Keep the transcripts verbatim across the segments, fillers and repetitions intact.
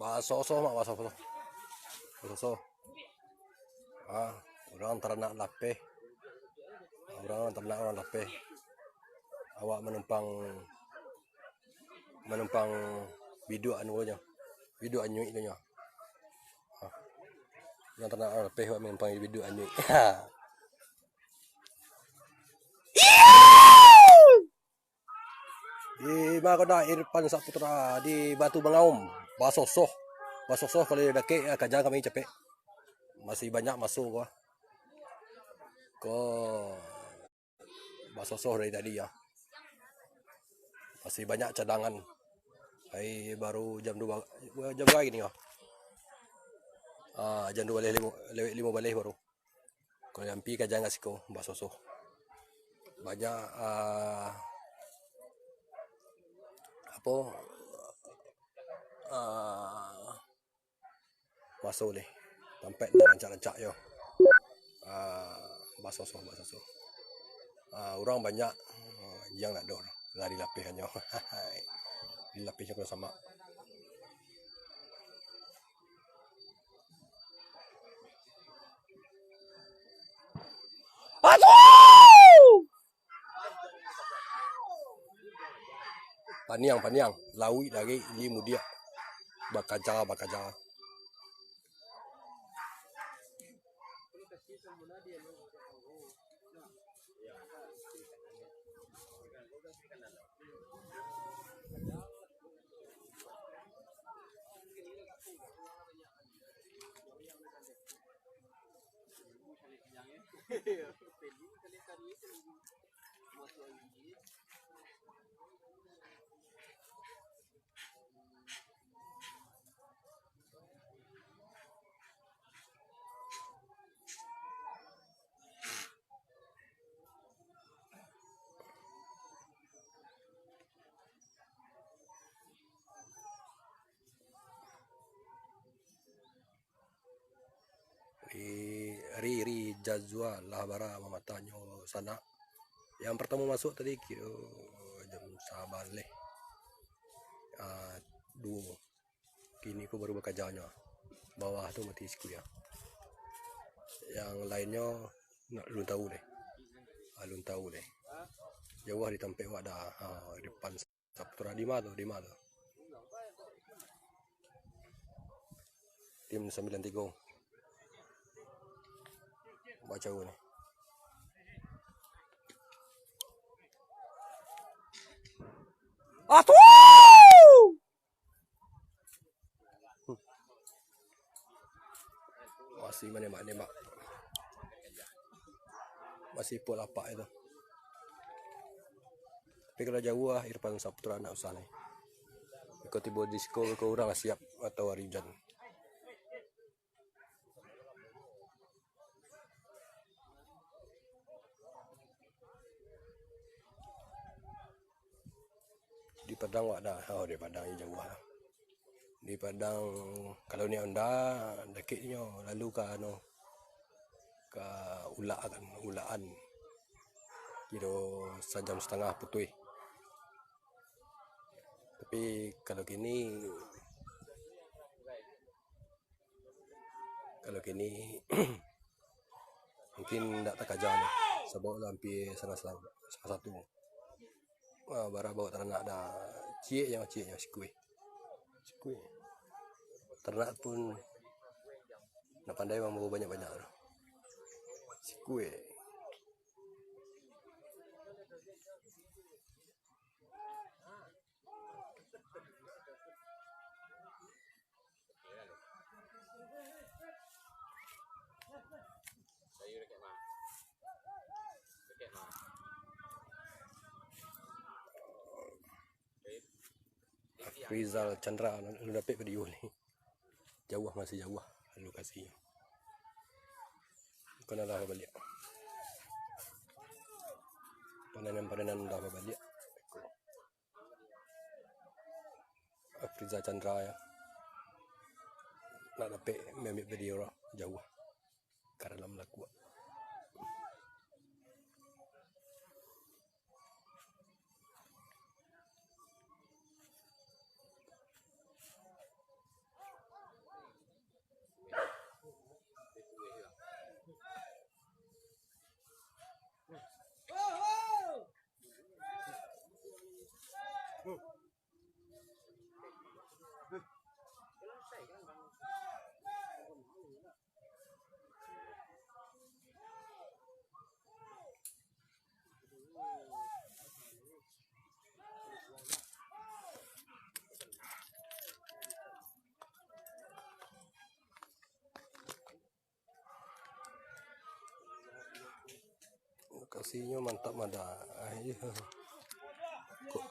Basoso, Mak, basoso. Basoso. Ah, urang taranak lapeh. Urang taranak urang lapeh. Awak manumpang, manumpang biduak anu nyo. Biduak anyuik tu nyo. Ah. Urang taranak urang lapeh awak manumpang biduak anyuik. Di Magoda Irfan Saputra di Batu Bangaum, basosoh. Basosoh kalau dakek, ah, kaja kami capek. Masih banyak masuk ko. Ko basosoh dari tadi ya. Masih banyak cadangan. Ai baru jam dua, jam dua gini ya. Ah, jam dua baleh limo, lewat limo baleh baru. Kalau jampi kaja ka siko, basosoh. Banyak, ah, apo, ah, maso leh. Tampek nan rancak-rancak yo. Ah, basosoh, basosoh. Ah, urang banyak, ah, yang nak doh lari lapeh hanyo. Di lapeh nyo kena samak. Asuh! Paniang, paniang. Lauik dari ili mudiak. Bakaja, bakaja. Ri, Ri, Ri Jazwa lah bara mamatanyo sanak. Yang partamo masuk tadi kiro jam sabaleh, ah, duo. Kini ko baru bakajanyo. Bawah tu mati sikua. Yang lainnyo nak alun tau deh. Alun tau deh. Jauah di tampek wak dah. Ha, di depan Saputra di ma tu, di ma tu. Tim sambilan tigo. Baca ni. Atuh! Masih manembak-nembak. Masih puak lapak itu. Tapi kalau jauah, Irfan Saputra ndak usah lai. Iko tibo di siko, iko urang lah siap atau hari ujan. Di Padang wak dah, oh, di Padang jauah lah. Di Padang, kalau naiak onda, dakeknyo lalu ka anu, ka Ulak kan, Ulakan. Kiro sajam satangah putuih. Tapi kalau kini, kalau kini mungkin ndak takaja lah, sabab lah ampia satangah, satangah satu. Wah, bara bawa taranak dah. Ciek nyo, ciek nyo, sikua. Sikua. Taranak pun ndak pandai mambawa banyak-banyak tu. Sikua. Rizal Chandra, lu dapek video ni. Jauah, masih jauah lokasi. Bukan arah baliak. Padanan-padanan dah baliak. Afriza Chandra ya. Ndak dapek maambiak video lah, jauah ka dalam lakuak. Lokasinya mantap, mada. Ah, iyo. Ko-,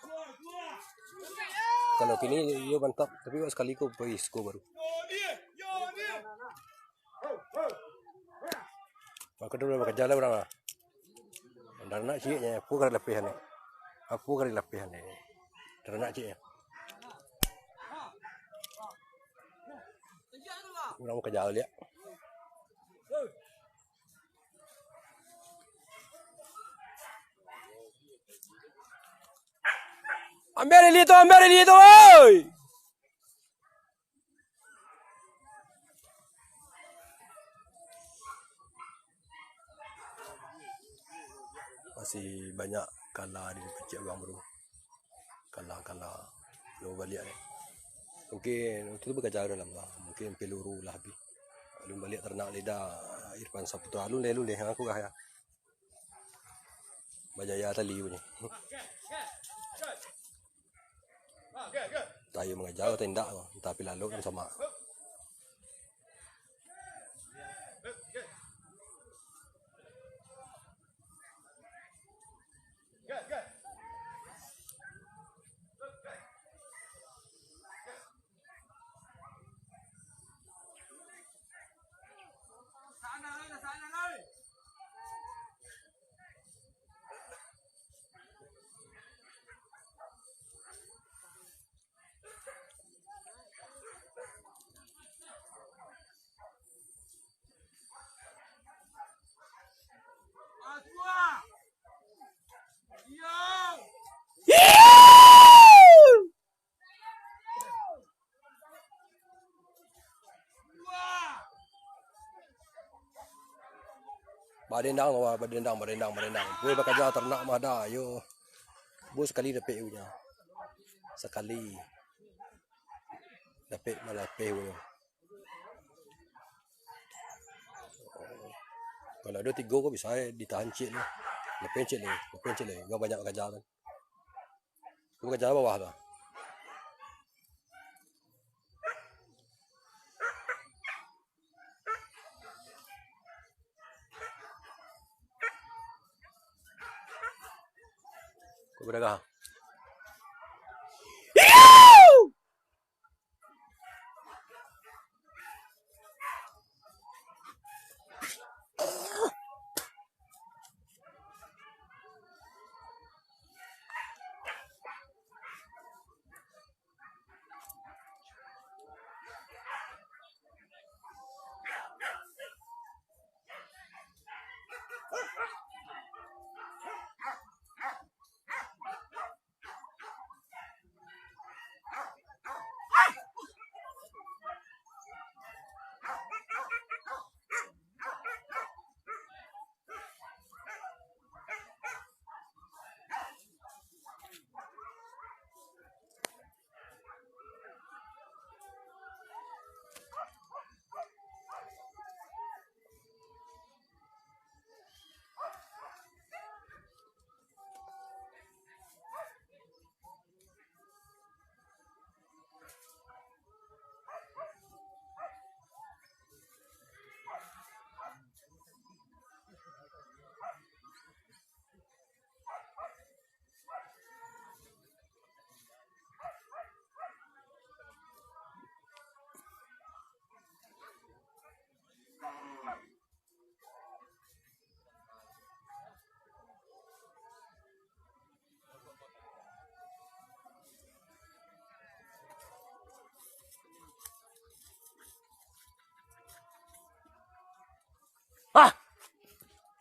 kalau kini iyo mantap, tapi wak sakali ko pai siko baru. Mako tu lah bakaja lah urang lah. Ndak nak ciek nyo, apo kali lapehan ni? Apo kali lapehan ni? Ndak nak ciek nyo. Urang bakaja liak. Ambiak lili tu, ambiak lili tu, oi! Masih banyak kala di pacik urang, bro. Kala-kala. Lo baliak ni. Mungkin itu bakaja dalam lah. Mungkin peluru lah habis. Alun baliak taranak lidah Irfan Saputra. Alun leh, alun leh. Aku kah ya. Bajaya tali punyo. Entah iyo mangaja atau indak, entah api lalok kan sama. Badendang, wah, badendang, badendang, badendang. Gue bakaja taranak mah dah, yo. Bu sakali dapek iunyo. Sakali dapek malapeh iunyo. Kalau ado tigo ko bisa, eh, ditahan ciek ni. Lapeh ciek ni, lapeh ciek ni. Gue banyak bakaja kan. Gue bakaja bawah tu. Kau beragah.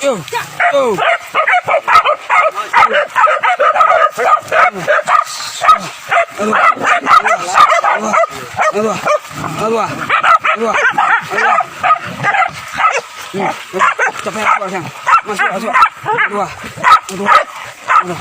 Yo, yo. Masuak, masuak. Aduh. Aduh. Aduh.